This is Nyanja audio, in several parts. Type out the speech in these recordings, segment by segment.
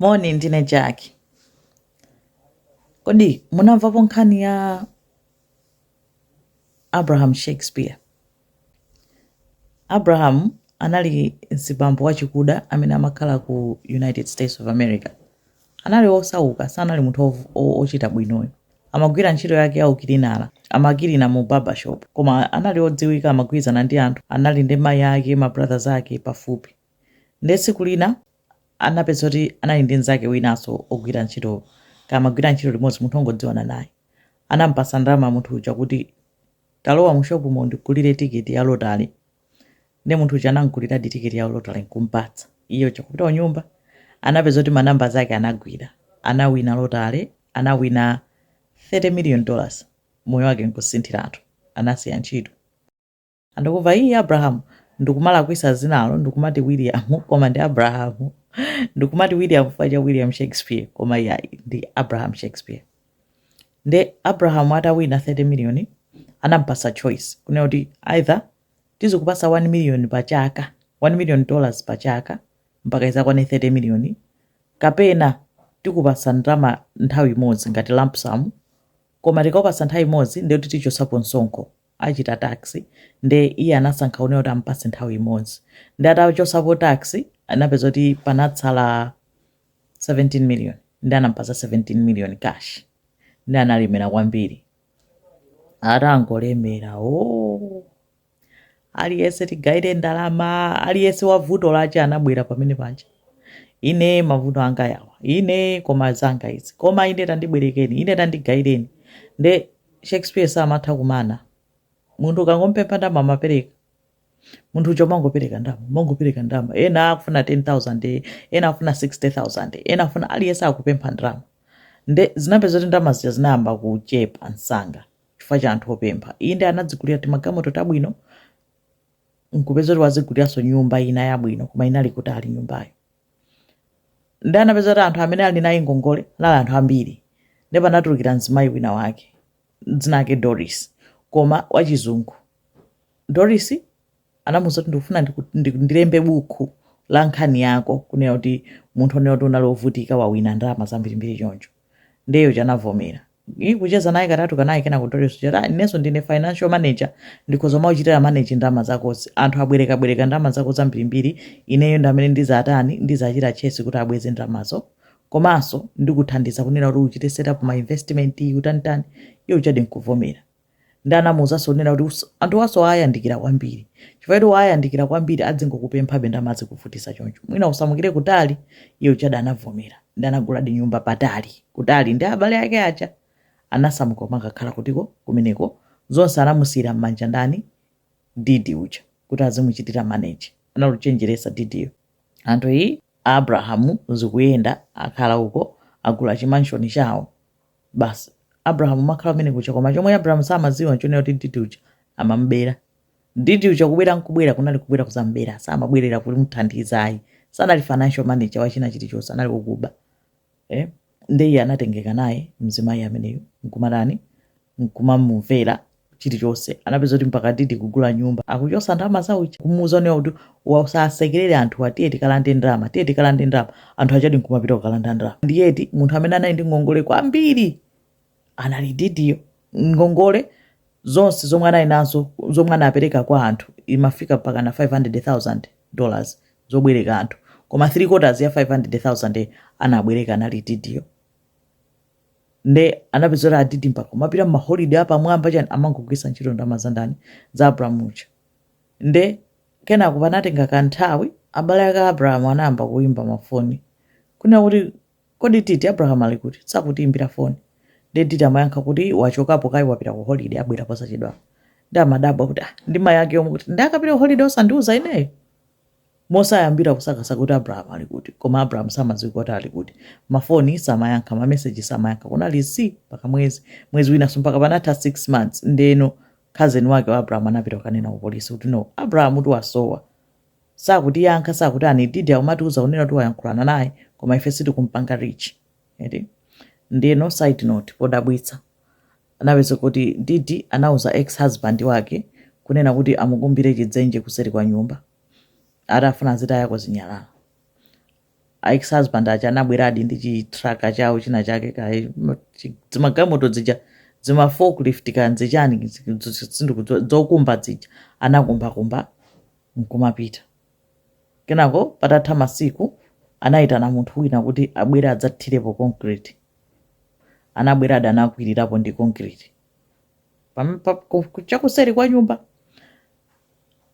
Moni, ndine Jack. Kodi munamvapo nkhani ya Abraham Shakespeare? Abraham anali mzibambo wachikuda amene amakhala ku United States of America. Anali osauka, sanali munthu ochita bwinoyo. Amagwira ntchito yake ya ukilinala, amakilina mu barbershop, koma anali odziwika, amagwirizana ndi anthu, anali ndi mayi ake, ma brothers ake pafupi. Nde tsiku lina anapeza kuti anali ndi mnzake winanso ogwira ntchito, kamagwira ntchito limodzi, munthu ongodziwana naye. Anampasa ndalama munthu uja kuti, "Talowa mu shopumo, ndigulire tiketi ya lotale." Nde munthu uja anamguliradi tiketi ya lotale nkumpatsa. Iye uja kupita kunyumba, anapeza kuti manamba zake anagwira, anawina lotale, anawina $30 million. Moyo wake nkusinthiratu, anasiya ntchito. Andikumva iye Abraham, ndikumalakwisa zinalo, ndikumati William, koma ndi Abraham. Ndikumati William chifukwa cha William Shakespeare, koma iyayi, ndi Abraham Shakespeare. Nde Abraham atawina 30 million, anampasa choice kunena kuti either tizikupasa 1 million pa chaka, $1 million pa chaka mpaka izakwane 30 million, kapena tikupasa ndalama nthawi imodzi ngati lump sum, koma tikakupasa nthawi imodzi ndiye kuti tichosapo msonkho, achita tax. Nde iye anasankha kunena kuti ampase nthawi imodzi. Ndi atachosapo tax, anapeza kuti panatsala 17 million, ndi anampasa 17 million cash. Ndi analemera kwambiri. Atangolemera, oh, aliyense tigaire ndalama, aliyense wa vuto lache anabwera pamene paja. "Ine mavuto anga yawa, ine koma zanga izi, koma ine tandibwerekeni, ine tandigaireni." Nde Shakespeare samatha kumana munthu. Ukangompempha ndalama, amapereka. Munthu uja umangopereka ndalama, umangopereka ndalama. Ena akufuna 10,000, ena akufuna 60,000, ena akufuna, aliyense akupempha ndalama. Nde zinapeza kuti ndalama zija zinayamba kuchepa msanga chifukwa cha anthu opempha. Inde anadzigulira timagalimoto tabwino, nkupeza kuti waziguliranso nyumba ina yabwino, koma inali kutali nyumbayo. Ndi anapeza kuti anthu amene ali naye ngongole anali anthu ambiri. Ndipo panatulukira mzimayi wina wake, dzina ake Doris, koma wachizungu. Doris anamuwuza kuti, "Ndikufuna ndilembe buku la nkhani yako, kunena kuti munthu onena kuti unali wovutika wawina ndalama zambirimbiri choncho." Ndeyo chanavomera. Kucheza naye katatu, kanayi, kenako Doris chati, "Ah, inenso ndine financial manager, ndikhoza mauchitira manage ndalama zakozi. Anthu abwerekabwereka ndalama zako zambirimbiri, ineyo ndi amene ndizatani, ndizachita chase kuti abweze ndalamazo, komanso ndikuthandiza kunena kuti uchite set up ma investment, utanitani." Iye uchadi nkuvomera. Ndi anamuwuzanso kunena kuti anthu waso ayandikira kwambiri, chifukwa kuti wayandikira kwambiri adzingokupemphabe ndalama, azikuvutisa choncho, mwina usamukire kutali. Iye uchadi anavomera. Ndi anaguladi nyumba patali, kutali ndi abale ake aja. Anasamuka kumakakhala kutiko kumeneko. Zonse anamusiyira m'manja ndani? Didi uja, kuti azimuchitira manage. Analuchenjeresa Didiyo. Anthu iyi Abrahamu zikuyenda, akhala uko, agula chimanshoni chawo basi. Abrahamu makhala kumene kuja, koma chomwe Abrahamu samadziwa nchonena kuti Didi uja amamubera. Didi uja kubwera nkubwera kunali kubwera kuzambera, samabwerera kumuthandiza ayi. Sanali financial manager wachina chilichonse, anali wokuba, eh? Nde iye anatengeka naye mzimayi ameneyu, nkumatani, nkumamumvera chilichonse. Anapeza kuti mpaka Didi kugula nyumba, akuchosa ndalama zawo, kumuuza onena kuti usasekerere anthu, atiye tikalande ndalama, tiye tikalande ndalama. Anthu achadi nkumapita kukalanda ndalama. Ndiyeti munthu amene anali ndi ngongole kwambiri anali Didiyo. Ngongole zonse zomwe anali nazo, zomwe anapereka kwa anthu, imafika mpaka na $500,000 zobwereka anthu, koma 3 quarters ya 500,000 anabwereka anali Didiyo. Nde anapeza kuti adidi mpaka kumapita mmaholiday apamwamba chani, amangogwisa ntchito ndalama za ndani? Za Abrahamu uja. Nde kenako panatenga kanthawi, abale ake a Abrahamu anayamba kuimba mafoni kunena kuti, "Kodi Didi, Abrahamu ali kuti? Sakutiimbira foni." Nde Didi amayankha kuti wachokapo kayi, wapita ku holiday, abwera posachedwa. Ndi amadabwa kuti, ah, ndi mayi ake omwe kuti ndi akapita ku holiday osandiuza ineyo? Mosayambira kusakasa kuti Abrahamu ali kuti, koma Abrahamu samadziwika kuti ali kuti. Mafoni samayankha, mameseji samayankha, kunali si mpaka mwezi, mwezi winanso, mpaka panatha 6 months. Ndeno cousin wake wa Abrahamu anapita kukanena ku polisi kuti, "No, Abrahamu tiwasowa, sakutiyankha, sakuti ani. Didi akumatiuza kunena kuti wayankhulana naye, koma ife sitikumpanga reach." Eti? Ndeno side note, podabwitsa anapeza kuti Didi anauza ex husband wake kunena kuti amukumbire chidzenje kuseri kwa nyumba, atafuna azitayako zinyalala. Ex husband aja anabweradi ndi chitraka chawo china chake, kaye zimagalimoto zija, zima forklift kanzi chani, sindikudziwa, zokumba zija, anakumbakumba nkumapita. Kenako patatha masiku anayitana munthu wina kuti abwere adzathirepo concrete. Anabweradi, anakwirirapo ndi concrete chakuseri kwa nyumba.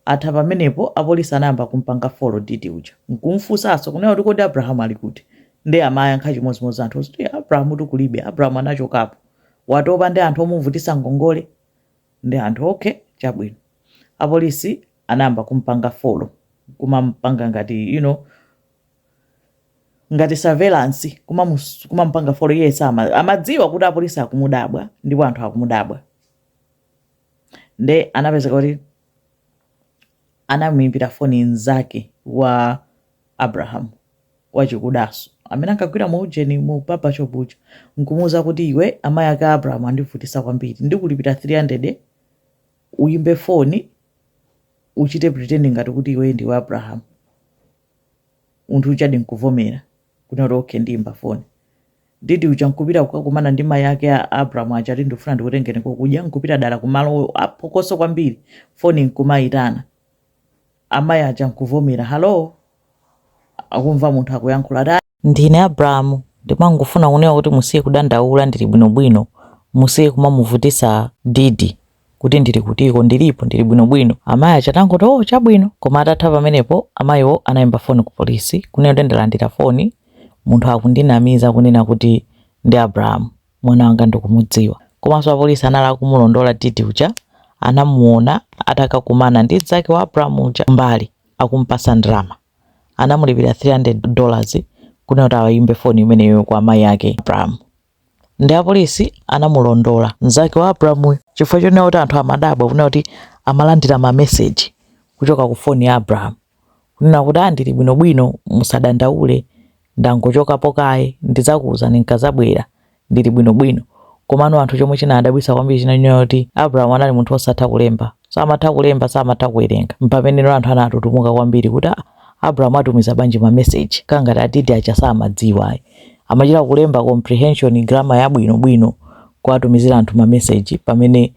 Atha pamenepo, apolisi anayamba kumpanga follow Didi uja, nkumfunsanso kunena kuti, "Kodi Abrahamu ali kuti?" Ndi amayankha chimodzimodzi anthu kuti, "Abrahamu tikulibe, Abrahamu anachokapo, watopa ndi anthu omuvutisa ngongole." Ndi anthu, "Okay, chabwino." Apolisi anayamba kumpanga follow, kumampanga ngati ngati surveillance, kumampanga follow. Iye sama amadziwa kuti apolisi akumudabwa ndipo anthu akumudabwa. Nde anapezeka kuti anamuimbira foni mnzake wa Abraham wachikudaso amene ankagwira mu ujeni, mu barbershop uja, nkumuwuza kuti, "Iwe, amayi ake a Abraham andivutisa kwambiri, ndikulipira 300, uyimbe foni, uchite pretending ngati kuti iwe ndiwe Abraham." Munthu uchadi nkuvomera kuti, "Okay, ndiyimba foni." Didi uja nkupita kukakumana ndi mayi ake a Abraham aja, ati, "Ndifuna ndikutengeni kokudya." Nkupita dala kumalo aphokoso kwambiri, foni nkumayitana, amayi aja nkuvomera, "Hello." Akumva munthu akuyankhula ati, "Ndine Abrahamu, ndimangofuna kunena kuti musiye kudandaula, ndili bwinobwino, musiye kumamuvutisa Didi kuti ndili kutiko, ndilipo, ndili bwinobwino." Amayi aja tangoti, "Oh, chabwino." Koma atatha pamenepo, amayiwo anayimba foni ku polisi kunena kuti, "Ndalandira foni, munthu akundinamiza kunena kuti ndi Abrahamu, mwana wanga ndikumudziwa." Komanso apolisi anali akumulondola Didi uja, anamuona atakakumana ndi mnzake wa Abrahamu uja mbali akumpasa ndalama. Anamulipira $300 kunena kuti awayimbe foni imeneyo kwa amayi ake Abrahamu. Ndi apolisi anamulondola mnzake wa Abrahamuyo chifukwa chonena kuti anthu amadabwa kunena kuti amalandira mameseji kuchoka ku foni ya Abrahamu kunena kuti, "Ah, ndili bwinobwino, musadandaule, ndangochokapo kaye, ndidzakuwuzani nkazabwera, ndili bwinobwino." Komano anthu chomwe chinadabwitsa kwambiri chinanena kuti Abrahamu anali munthu osatha kulemba, samatha kulemba, samatha kuwerenga. Mpameneno anthu anatutumuka kwambiri kuti, "Ah, Abrahamu atumiza bwanji mameseji?" Kangati adidi aja samadziwa ayi, amachita kulemba comprehension, grammar yabwinobwino kuwatumizira anthu mameseji, pamene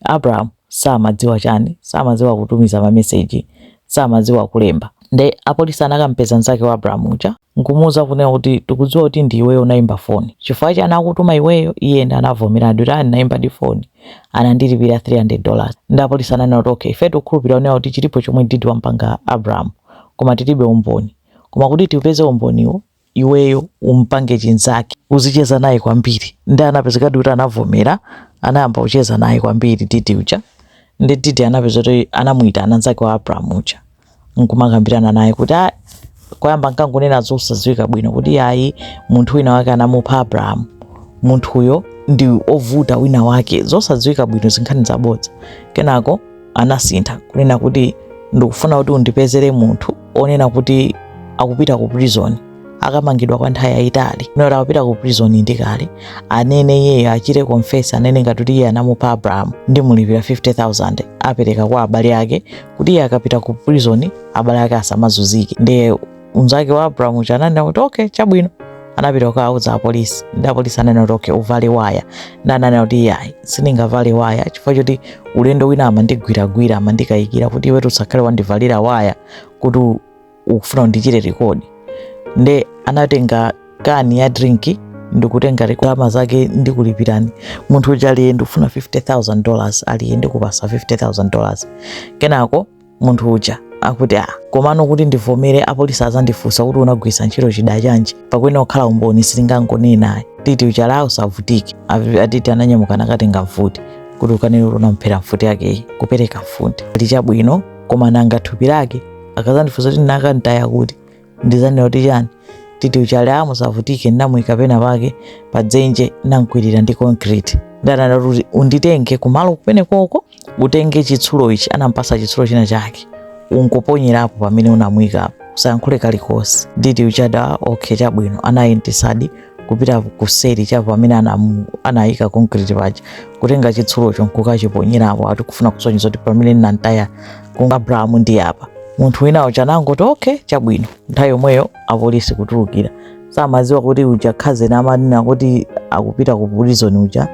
Abraham samadziwa chani, samadziwa kutumiza mameseji, samadziwa kulemba. Nde apolisi anakampeza mnzake wa Abraham uja nkumuwuza kunena kuti, "Tikudziwa kuti ndi iweyo unayimba foni, chifukwa chani akutuma iweyo?" Iye ndi anavomera kuti, "Ani nayimba di foni, anandilipira $300." Ndi apolisi ananena kuti, "Okay, ife tikukhulupirira kunena kuti chilipo chomwe Didi wampanga Abraham, koma tilibe umboni. Koma kuti tipeze umboniwo, iweyo umpange chinzake, uzicheza naye kwambiri." Ndi anapezekadi kuti anavomera, anayamba kucheza naye kwambiri Didi uja. Ndi Didi anapeza kuti anamuyitana mnzake wa Abraham uja nkumakambirana naye kuti, "Ah," koyamba nkangonena zosadziwika bwino kuti, "Ayi, munthu wina wake anamupha Abraham, munthuyo ndi ovuta wina wake," zosadziwika bwino, zinkhani zabodza. Kenako anasintha kunena kuti, "Ndikufuna kuti undipezere munthu onena kuti akupita ku prison, akamangidwa kwa nthawi yayitali, kunena kuti akupita ku prison ndi kale, anene iyeyo, achite confess, anene ngati kuti iye anamupha Abraham, ndimulipira 50,000, apereka kwa abale ake kuti iye akapita ku prison abale ake asamazunzike." Ndiye mnzake wa Abraham uja ananena kuti, "Okay, chabwino." Anapita kukawauza apolisi, ndi apolisi ananena kuti, "Okay, uvale waya." Ndi ananena kuti, "Iyayi, sindingavale waya chifukwa choti ulendo wina amandigwiragwira, amandikayikira kuti iwe usakhale wandivalira waya kuti ukufuna undichite record." Nde anatenga can ya drink ndikutenga ndalama zake, "Ndikulipirani." Munthu uja aliye, "Ndikufuna $50,000." Aliye, "Ndikupasa $50,000." Kenako munthu uja akuti, "Ah, komano kuti ndivomere, apolisi azandifunsa kuti unagwiritsa ntchito chida chanji, pakuyenera kukhala umboni, sitingangonena." Didi uja la, "Usavutike." Adidi ananyamuka nakatenga mfuti kuti ukanene kuti unamphera mfuti yakeyi, kupereka mfuti. Ali, "Chabwino, koma nanga thupi lake akazandifunsa kuti nakantaya kuti, ndizanena kuti chani?" Didi uja ali, "Musavutike, ndinamuyika pena pake padzenje, namkwirira ndi concrete." Ndanena kuti, "Unditenge kumalo kumene koko, utenge chitsulo ichi." Anampasa chitsulo china chake, "Ungoponyerapo pamene unamuyikapo, usayankhule kalikonse." Didi uchada, "Okay, chabwino." Anayendesadi kupita kuseri chapo pamene anayika concrete paja, kutenga chitsulocho nkukachiponyerapo, ati kufuna kusonyeza kuti pamene ndinantaya ku Abrahamu ndi apa. Munthu wina uja anangoti okay, chabwino. Nthawi yomweyo apolisi kutulukira, samadziwa kuti uja cousin amanena kuti akupita ku prison uja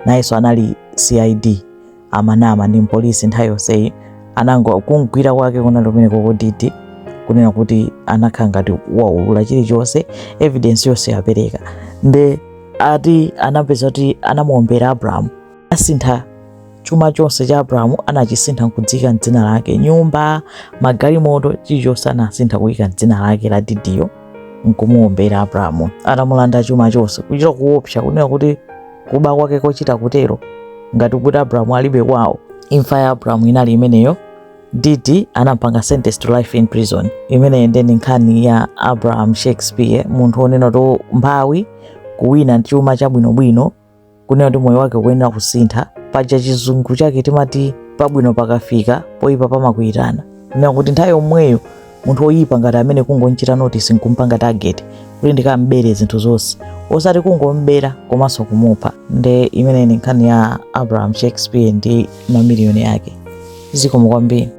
nayenso anali CID, amanama ndi mpolisi. Nthawi yonseyi anango kumgwira kwake kunali kumeneko Didi, kunena kuti anakhala ngati waulula chilichonse, evidence yonse yapereka. Nde ati anapeza kuti anamuombera Abraham, asintha chuma chonse cha Abrahamu, anachisintha nkudzika mdzina lake, nyumba, magalimoto, chilichonse anasintha kuyika mdzina lake la Didiyo, nkumuombera Abrahamu atamulanda chuma chonse. Kuchita kuopsa, kunena kuti kuba kwake kochita kutero, ngati kuti Abrahamu alibe kwawo. Imfa ya Abrahamu inali imeneyo. Didi anampanga sentence to life in prison. Imeneyo ndi nkhani ya Abraham Shakespeare, munthu wonena kuti mphawi kuwina chuma chabwinobwino, kunena kuti moyo wake ukuyenera kusintha. Paja chizungu chake timati pabwino pakafika poyipa pamakuyitana. Kunena kuti nthawi yomweyo munthu woyipa ngati amene kungonchita notice nkumpanga target kuti ndikambere zinthu zonse, osati kungombera komanso kumupha. Nde imeneyi ndi nkhani ya Abraham Shakespeare ndi mamiliyoni ake. Zikomo kwambiri.